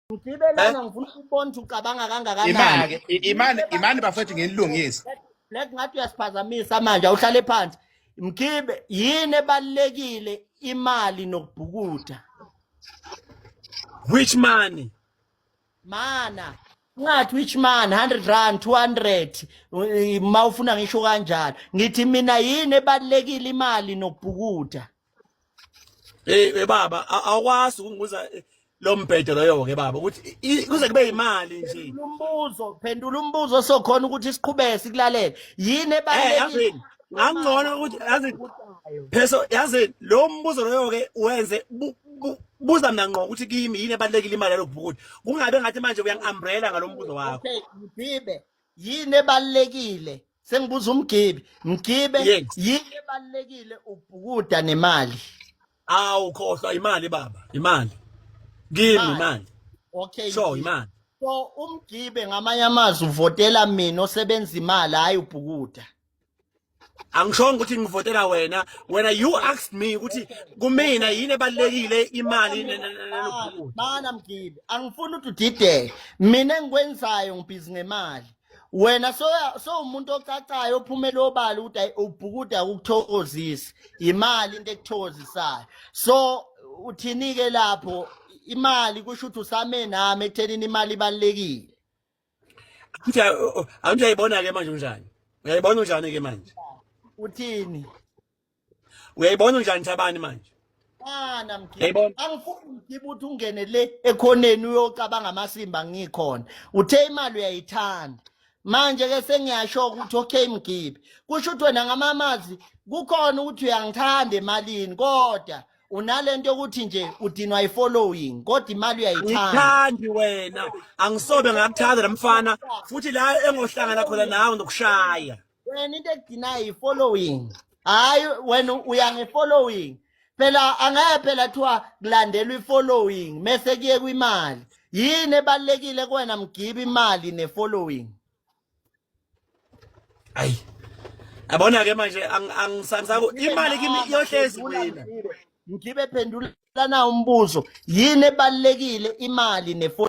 Mgibe lana ngifuna ukubona ukuthi ucabanga kangakanani. Imake imani imani bafethu nginilungise. Black ngathi uyasiphazamisa manje awuhlale phansi. Mgibe yini ebalekile imali nokubhukuda? Which money? Mana ngathi which man 100 rand 200 mawufuna ngisho kanjalo ngithi mina yini ebalekile imali nokubhukuda? Hey we baba awukwazi ukungibuza lo mbhedo loyo ke baba ukuthi kuze kube imali nje. Phendula umbuzo, phendula umbuzo sokhona ukuthi siqhubeke sikulalele. Yini ebalulekile? Yazini ngangcono ukuthi yazi pheso yazi lo mbuzo loyo ke wenze buza mina ngqo ukuthi kimi yini ebalulekile imali yalobhukuda kungabe ngathi manje uyangi-umbrella ngalo mbuzo wakho. Okay, Mgibe yini ebalulekile? Sengibuza umgibe. Mgibe yini ebalulekile ubhukuda nemali? Awu khohlwa imali baba, imali. Kimi imali. Okay. Sure imali. So umgibe ngamanye amazwi uvotela mina osebenza imali hayi ubhukuda. Angishongo ukuthi ngivotela wena, wena you asked me ukuthi kumina yini ebalekile imali nobhukuda. Mana mgibe, angifuni ukuthi udideke. Mina engikwenzayo ngibhizi ngemali. Wena so umuntu ocacayo ophumela obala ukuthi ayi ubhukuda ukuthokozisa imali into ekuthokozisayo so uthini ke lapho imali kusho ukuthi usame nami ekuthenini imali ibalulekile. Angithi uyayibona ke manje unjani? Uyayibona unjani ke manje? Uthini? Uyayibona unjani Thabani manje? Ana mgibe. Angifuni mgibe ukuthi ungene le ekhoneni uyocabanga amasimba ngikhona. Uthe imali uyayithanda. Manje ke sengiyasho ukuthi okay mgibe. Kusho ukuthi wena ngamamazi kukhona ukuthi uyangithanda emalini kodwa unalento yokuthi nje udinwa i-following kodwa imali uyayithanda. Ngithandi wena. Angisobe ngakuthanda lamfana futhi la engohlangana khona nawe ndokushaya. Wena into ekudinayo i-following. Hayi wena uya nge-following. Phela angeke phela kuthiwa kulandelwa i-following mese kuye kwimali. Yini ebalulekile kuwena mgibe imali ne-following? Ayi. Yabona ke manje angisangisako imali kimi iyohlezi mina. Mgibe phendula na umbuzo. Yini ebalulekile imali ne-following?